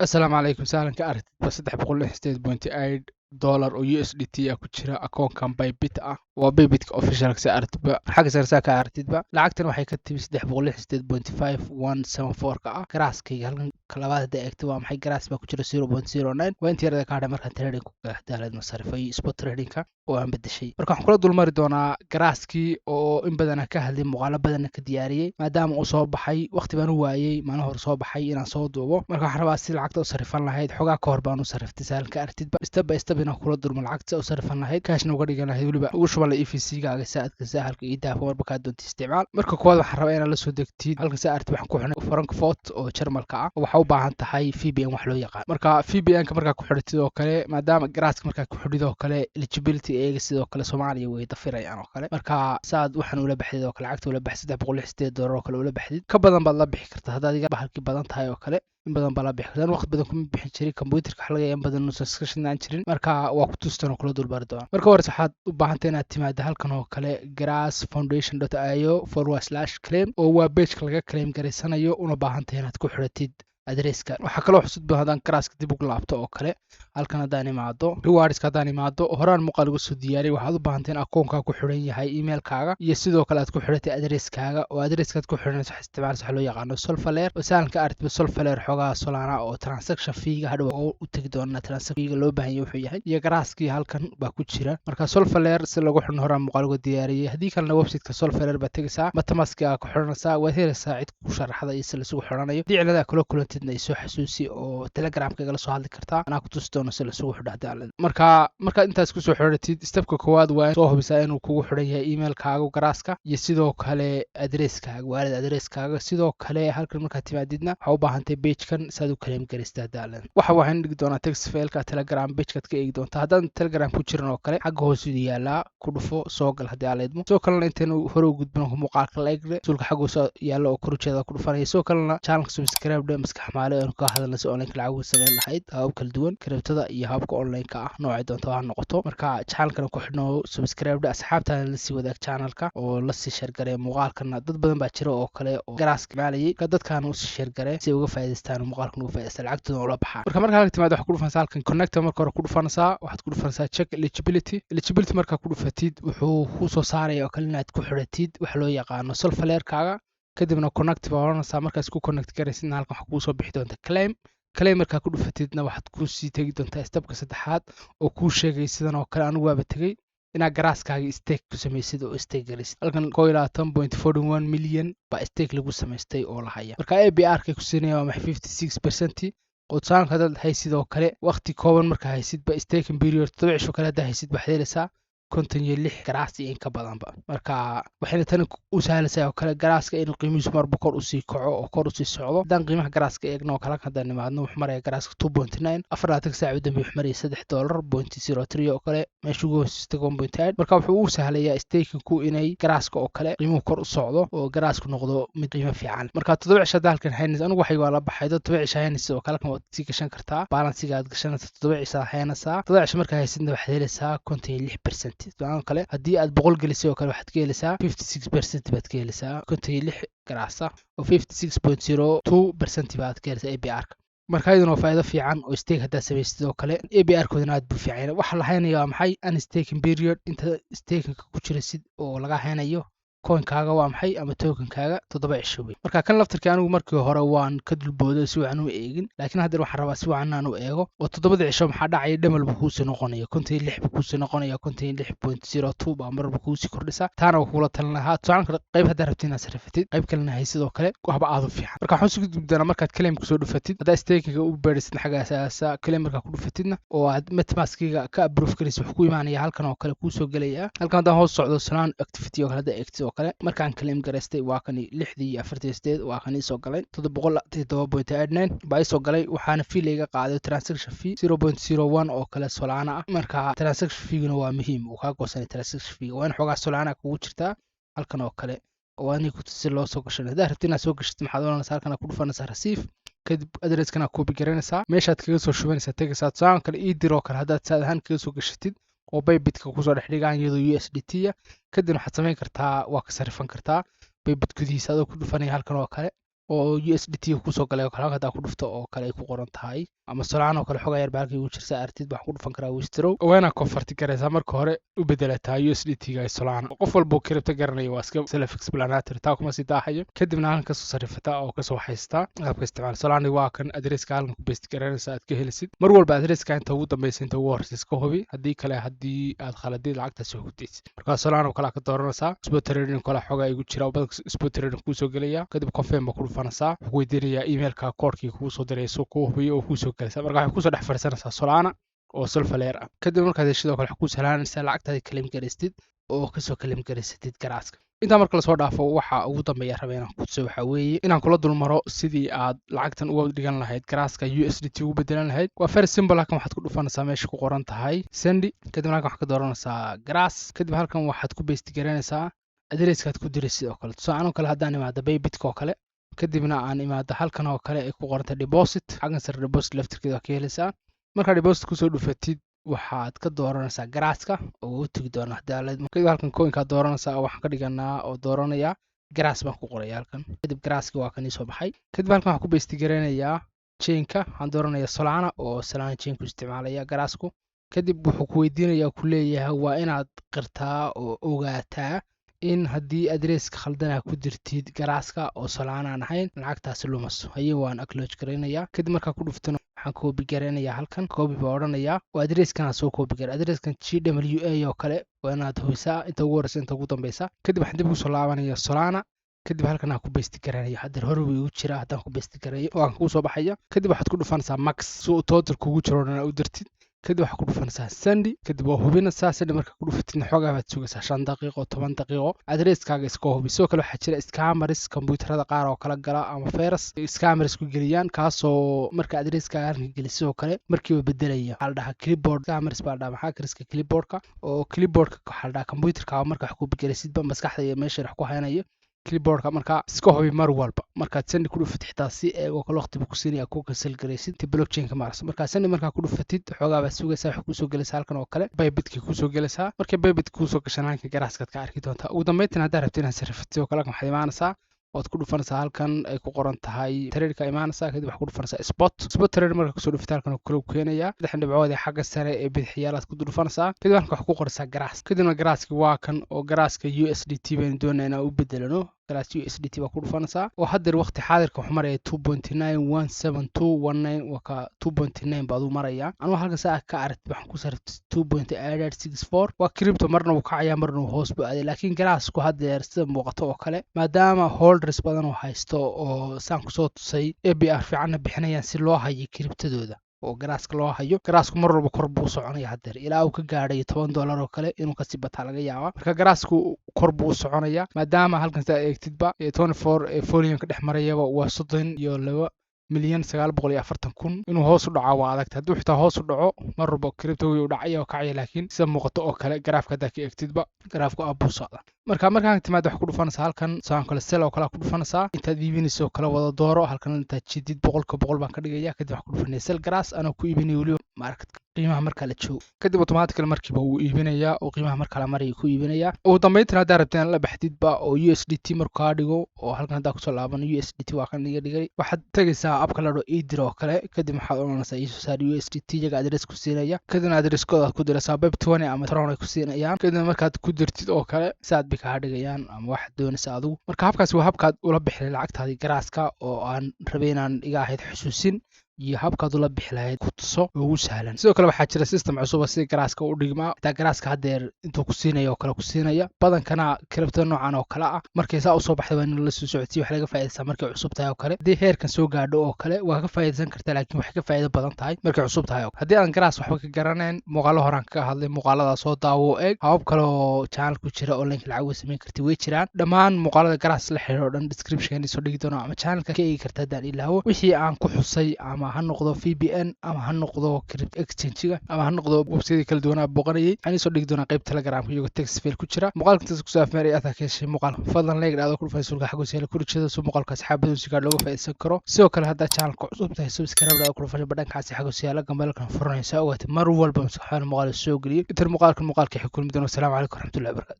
Asalaamu calaykum. Sahlan ka aragtidba, $368 oo USDT ah ku jira akoonkan Bybit ah. Waa Bybitka official. Sa aragtidba, xagga sare saa ka aragtidba, lacagtan waxay ka timi 368.5174 ka ah graskayga. Halkan labaad hadda eegto, waa maxay? Grass baa ku jira 0.09. Waa intii yarada ka hadhay markaan trading ku daalad masarifay, spot tradingka oo aan bedeshay. Marka waxaan kula dulmari doonaa grasskii oo in badan ka hadlay, muuqaalo badanna ka diyaariyey, maadaama uu soo baxay. Waqti baan u waayey maalin hore soo baxay inaan soo duubo. Marka waxaan rabaa si lacagta u sarifan lahayd. Xogaa ka hor baan u sariftay. Sahlan ka aragtidba, step by step inaan kula dulmo lacagta u sarifan lahayd, cashna uga dhigan lahayd, weliba ugu shuban lahayd EVC gaaga saadka sahalka iyo dahabka marba kaa doonta isticmaal. Marka koowaad waxaan rabaa inaad la soo degtid halkan. Saa aragtid, waxaan ku xidhnay Frankfurt oo Jarmalka ah. Waxaa u baahan tahay VPN wax loo yaqaan. Marka VPN ka markaa ku xidhatid oo kale, maadaama grasska markaa ku xidhid oo kale, eligibility eega sidoo kale Soomaaliya way dafirayaan oo kale. Marka saad waxaan ula baxdid oo kale, lacagta ula baxsid, $368 oo kale ula baxdid, ka badan baad la bixi kartaa. Haddaad iga bahalkii badan tahay oo kale, in badan baa la bixi kartaa. Waqti badan kuma bixin jirin computerka, waxa laga yaaba in badan inuusan iska shidnaan jirin. Marka waa ku tustan oo kula dulbari doona. Marka horese waxaad u baahantay inaad timaado halkan oo kale, grassfoundation.io/claim, oo waa pageka laga claim garaysanayo. Una baahantahay inaad ku xidhatid adresska. Waxaa kaloo xusud badan, haddaan grasska dib ugu laabto oo kale, halkan haddaan imaado, rewardska haddaan imaado, horaan muuqaal uga soo diyaariyay. Waxaad u baahantay in akoonkaa ku xidhan yahay emailkaaga iyo sidoo kale aad ku xidhatay adresskaaga. Oo adresskaad ku xidhanayso waxaad isticmaalaysa waxa loo yaqaano Solflare, oo sahlan ka aragtiba Solflare xoogaa Solana oo transaction feega hadhow oo u tegi doona. Transaction feega loo baahan yahay wuxuu yahay iyo grasskii halkan baa ku jira. Marka Solflare si lagu xidhno horaan muuqaal uga diyaariyey. Haddii kalena websiteka Solflare baad tegaysaa, MetaMaskiga ku xidhanaysaa, waad helaysaa cid ku sharaxda iyo si lasugu xidhanayo. Haddii cilada kula kulantid ay soo xasuusi oo Telegramka igala soo hadli kartaa, anaa ku tusi doono si lasugu xidho haddii aan. Marka markaad intaas kusoo xidhatid, stepka koowaad waa soo hubisaa inuu kugu xidhan yahay emailkaaga grasska iyo sidoo kale adresskaaga, wallet adresskaaga. Sidoo kale halkan markaad timaadidna, waxaa u baahantay pagekan saad u claim garaysta haddii aan. Waxaan dhigi doonaa text fileka Telegram pagekaad ka eegi doontaa. Haddaan Telegram ku jiran oo kale, xagga hoose yaalaa, ku dhufo, soo gal haddii aan la idmo. Sidoo kalena intaynu hore u gudbino, muuqaalka like dhe, sulka xagga hoose yaalla oo korujeeda ku dhufanaya. Sidoo kalena channelka subscribe dhe. Maskax maale aanu ka hadalna si online lacag uga samayn lahayd, habab kala duwan, cryptoda iyo hababka online-ka ah, noocay doonta ha noqoto. Marka channelkana ku xidhno, subscribe dhe, asxaabtaana lasii wadaag channelka oo lasii share garee muuqaalkana. Dad badan baa jira oo kale oo grasska maalayay. Marka dadkaana usii share garee si ay uga faa'iidaystaan, muuqaalkan uga faa'iidaystaan, lacagtooda ula baxaan. Marka marka halka timaado, waxaad ku dhufanaysaa halkan connector. Marka hore ku dhufanaysaa, waxaad ku dhufanaysaa check eligibility. Eligibility markaa ku dhufatid, wuxuu kuu soo saaraya oo kale inaad ku xidhatid waxa loo yaqaano Solflarekaaga. Kadibna connect baa oranaysaa. Markaas ku connect garaysidna, halkan waxaa kuu soo bixi doonta claim. Claim markaa ku dhufatidna, waxaad kusii tegi doontaa stepka saddexaad oo kuu sheegay sidan oo kale. Anigu waaba tegey inaad grasskaaga stake ku samaysid oo stake gelisid. Halkan 21.41 million baa stake lagu samaystay oo la haya. Marka APR kay ku siinaya waa maxay? 56%. Oo tusaalanka haddaad haysid oo kale waqti kooban markaa haysid ba, staking period 7 cisho kale haddaa haysid, waxaad helaysaa 56 grass iyo in ka badanba. Marka waxayna tani u sahlaysaa oo kale grasska inuu qiimihiisu marba kor usii kaco oo kor usii socdo. Haddaan qiimaha grasska eegno oo kale, haddaan nimaadno, wuxuu maraya grasska 2.9. 24 saac u dambeey wuxuu maraya $3.03 oo kale, meesha ugu hooseysta 1.8. Marka wuxuu u sahlayaa stakingku inay grasska oo kale qiimuhu kor u socdo oo grassku noqdo mid qiimo fiican. Marka 7 cisho hadda halkan haynaysa, anigu waxay waa la baxay. Dad 7 cisho haynaysa oo kale, halkan waad sii gashan kartaa balanceiga aad gashanaysa. 7 cisho haynaysaa. 7 cisho markaa haysidna, waxaad helaysaa 56%. Sidoo kale haddii aad 100 gelisay oo kale, waxaad ka helaysaa 56% baad ka helaysaa. 56 grassa oo 56.02% baad ka helaysaa APR ka. Marka iyaduna waa faa'iido fiican oo stake haddaad samaystid oo kale, APR koodana aad buu fiican yahay. Waxa la haynaya waa maxay? Unstaking period, inta stakingka ku jirasid oo laga haynayo coinkaaga waa maxay ama tokenkaaga? 7 cisho wey. Marka kan laftarkii anigu markii hore waan ka dulbooday, si wacan u eegin, laakiin haddana waxaan rabaa si wacan inaan u eego. Oo 7da cisho maxaa dhacaya? Dhamal buu kuusii noqonaya, 56 buu kuusii noqonaya, 56.02 baa marba kuusii kordhisa. Taana waa kugula talin lahaa. Tusaale kale, qayb haddaa rabtid inaad sarrifatid, qayb kalena hay, sidoo kale waxba aad u fiican. Marka waxaan usugu gudbi doonaa markaad claim kusoo dhufatid. Haddaa stakinga u beerisid xagga asaasa, claim markaa ku dhufatidna oo aad MetaMaskiga ka approve garaysid, wuxuu ku imaanaya halkan oo kale, kuusoo gelaya halkan. Haddaan hoos socdo, Solana activity oo kale haddaa eegtid oo kale, markaan claim garaystay waa kani 6:48, waa kan iisoo galay 707.89 baa iisoo galay. Waxaana fee layga qaaday, transaction fee, 0.01 oo kale Solana ah. Marka transaction feeguna waa muhiim, uu kaa goosanay transaction fee. Waa in xoogaa Solana kugu jirtaa halkan oo kale oo aniga si loo soo gashan. Haddaa rabtid inaad soo gashatid, maxaad oranaysaa? Halkan ku dhufanaysaa receive, kadib addresskana copy garanaysaa, meeshaad kaga soo shubanaysaa tegaysaa. Tusaale kale ii diroo kale haddaad saad ahaan kaga soo gashatid oo Bybitka kusoo dhex dhigaan iyadoo USDT ah, kadib waxaad samayn kartaa, waa ka sarifan kartaa Bybit gudihiisa adoo ku dhufanaya halkan oo kale. Oo USDT kusoo galay oo kale, halka haddaa ku dhufto oo kale ay ku qoran tahay, ama Solana oo kale, xogaa yar baa halka igu jirsa artid, waxaan ku dhufan karaa withdraw. Waa inaad convert garaysaa marka hore, u bedelataa USDT ga Solana. Qof walba oo crypto garanaya waa iska self explanatory, taa kuma sii daahayo. Kadibna halkan kasoo sarifataa oo kasoo haystaa qaabka isticmaal. Solana waa kan addresska halkan ku paste garanaysa aad ka helisid. Mar walba addresska inta ugu dambeysa, inta ugu horeysa iska hubi. Haddii kale, haddii aad khaladid, lacagtaasi ku daysid. Marka Solana oo kale ka dooranaysaa, spot trading kale xogaa igu jira, badanka spot trading kuusoo gelaya. Kadib confirm baa ku dhufanaysaa. Wuxuu ku weydiinayaa emailka koodhkii kugu soo diray soo kuu hubiyo oo kuusoo gelaysa. Marka waxay kusoo dhex fadhiisanaysaa Solana oo Solflare ah. Kadib markaad heshid oo kale, waxay kuu sahlaanaysaa lacagtaada claim garaystid oo kasoo claim garaysatid Grasska. Intaa marka lasoo dhaafo, waxa ugu dambeeya raba inaan kutuso waxaa weeye inaan kula dulmaro sidii aad lacagtan uga dhigan lahayd Grasska, USDT ugu bedelan lahayd. Waa very simple. Halkan waxaad ku dhufanaysaa meesha ku qoran tahay send. Kadib halkan waxaad ka dooranaysaa Grass. Kadib halkan waxaad ku paste garanaysaa addresskaad ku diray. Sidoo kale, tusaale kale, haddaan imaado Bybitka oo kale, kadibna aan imaado halkan oo kale ay ku qorantay deposit, xaggan sare deposit laftirkeeda waa ka helaysaa. Markaa deposit kusoo dhufatid, waxaad ka dooranaysaa Grasska oo u tegi doona hadii. Kadib halkan coinkaad dooranaysaa oo waxaan ka dhiganaa oo dooranayaa Grass baan ku qoraya halkan. Kadib Grasski waa kan ii soo baxay. Kadib halkan waxaan ku paste garanayaa chainka, waxaan dooranayaa Solana oo Solana chainku isticmaalaya Grassku. Kadib wuxuu ku weydiinayaa, ku leeyahay waa inaad qirtaa oo ogaataa in haddii addresska khaldanaa ku dirtid Grasska oo Solana aan ahayn, lacagtaasi lumaso. Haye, waan acknowledge garaynayaa. Kadib markaa ku dhuftana, waxaan copy garaynayaa halkan, copy baa odhanayaa oo addresskan soo copy garay, addresskan GWA oo kale. Waa inaad hubisaa inta ugu horeysa, inta ugu dambeysa. Kadib waxaan dib kusoo laabanaya Solana. Kadib halkan aan ku paste garanaya. Haddeer hore buu igu jira. Haddaan ku paste garayo, waan kuu soo baxaya. Kadib waxaad ku dhufanaysaa max si uu total kugu jiro o dhan u dirtid. Kadib waxaad ku dhufanaysaa send. Kadib waa hubinaysaa. Send markaa ku dhufatidna, xoogaa baad sugaysaa, 5 daqiiqo, 10 daqiiqo. Addresskaaga iska hubi. Sidoo kale waxaa jira scammers kombyuutarada qaar oo kala gala ama virus scammers ku geliyaan, kaasoo marka addresskaaga halkan geli sidoo kale markiiba bedelaya. Waxaa la dhahaa clipboard scammers baa la dhahaa, hackerska clipboardka oo clipboardka waxaa la dhahaa kombyuutarkaaga marka wax ku gelisidba maskaxda iyo meesha wax ku haynayo clipboardka. Marka iska hubi mar walba markaad send ku dhufatid, xitaa si eegoo kale waqti buu ku siinaya ku cancel garaysid inta blockchain ka maarso. Markaa send markaa ku dhufatid, xoogaa baad sugaysaa. Waxay kusoo gelaysaa halkan oo kale, Bybitkay kusoo gelaysaa. Markay Bybit kusoo gashaan, halkan Grasskaad ka arki doontaa. Ugu dambeyntina, haddaad rabtid inaad sarifatid oo kale, halkan waxaad imaanaysaa ood ku dhufanaysaa halkan ay ku qoran tahay trade-ka imaanaysaa. Kadib waxaad ku dhufanaysaa spot. Spot trade marka kusoo dhufta, halkan oo kale keenaya. Saddex dhibcood ee xagga sare ee bidixyaalaad ku dhufanaysaa. Kadib halkan waxaad ku qoraysaa Grass. Kadibna Grasski waa kan oo Grasska USDT baynu doonaa inaan u bedelano. Grass USDT baa ku dhufanaysaa oo haddeer waqti xaadirka wuxuu maraya 2.917 219. Waa ka 2.9 baad u marayaa. Anugu halkan saa ka aragtid, waxaan ku sarftay 2.8864. Waa crypto, marna wuu kacayaa, marna wuu hoos buu aaday. Laakiin Grassku haddeer sida muuqato oo kale, maadaama holders badan oo haysto oo saan kusoo tusay APR fiicanna bixinayaan si loo hayo cryptadooda oo Grasska loo hayo, Grassku mar walba kor buu soconaya. Haddeer ilaa uu ka gaadhayo $10 oo kale inuu kasii bataa laga yaaba. Marka Grassku kor buu u soconaya, maadaama halkan sidaa eegtidba 24 volume ka dhex marayaba waa 32,940,000. Inuu hoos u dhaco waa adagta. Hadduu xitaa hoos u dhaco, mar walba cryptogii u dhacaya oo kacaya. Laakiin sida muuqato oo kale, garaafka haddaa ka eegtidba, garaafku up buu socda. Marka markaan timaad, waxaa ku dhufanaysaa halkan saan kale, sell oo kale ku dhufanaysaa. Intaad iibinayso oo kale wada dooro. Halkan intaad jidid, 100% baan ka dhigaya. Kadib waxaa ku dhufanaya sell Grass, anoo ku iibinaya weliba market qiimaha marka la joogo. Kadib automatically markiiba wuu iibinayaa oo qiimaha marka la maraya ku iibinayaa. Ugu dambeyntina, haddaa rabtid inaad la baxdidba oo USDT markuu kaa dhigo, oo halkan haddaa kusoo laabano, USDT waa kan iga dhigay. Waxaad tegaysaa appka la dhaho edir oo kale. Kadib waxaad odhanaysaa iisoo saar USDT. Iyaga address ku siinaya. Kadibna addresskooda aad ku diraysaa, BEP20 ama Tron ay ku siinayaan. Kadibna markaad ku dirtid oo kale, saad bay kaa dhigayaan ama waxaad doonaysa adigu. Marka habkaasi waa habkaad ula bixi lacagtaadii Grasska oo aan rabay inaan iga ahayd xusuusin iyo habkaad ula bixi lahayd ku tuso ugu sahlan. Sidoo kale waxaa jira system cusub oo sida Grasska u dhigmaa, xitaa Grasska haddeer intuu ku siinaya oo kale ku siinaya. Badankana crypto noocan oo kale ah markay saa usoo baxda, waa in la soo socodsiyo. Wax laga faa'iidaysaa markay cusub tahay oo kale. Haddii heerkan soo gaadho oo kale, waa ka faa'iidaysan kartaa, laakiin waxay ka faa'iido badan tahay markay cusub tahay. Haddii aan Grass waxba ka garanayn, muuqaalo horaan kaga hadlay. Muuqaalada soo daawo, eeg. Habab kale oo channel ku jira online lacag uga samayn karti way jiraan. Dhammaan muuqaalada Grass la xiriiro dhan description soo dhigi doono ama channelka ka eegi karta haddaan ilaawo wixii aan ku xusay, ama ha noqdo VPN, ama ha noqdo crypto exchange-ga, ama ha noqdo website kala duwanaa booqanayay. Waxaan soo dhigi doonaa qayb Telegramka iyagoo text file ku jira. Muuqaalka intaas ku saafmeeray. Aad ka heshay muuqaal, fadlan like dhacdo, ku dhufay sulka xagga hoose ku rajada soo muuqaalka asxaabada si gaar looga faa'iideysan karo. Sidoo kale, haddaa channelka cusub tahay, subscribe dhacdo, ku dhufay badhankaasi xagga hoose yaala, gambalkan furanaysa, ogaatay mar walba maskaxda muuqaal soo geliyo. Intan muuqaalka xigkulmi doono. Asalaamu calaykum waraxmatullahi wabarakatu.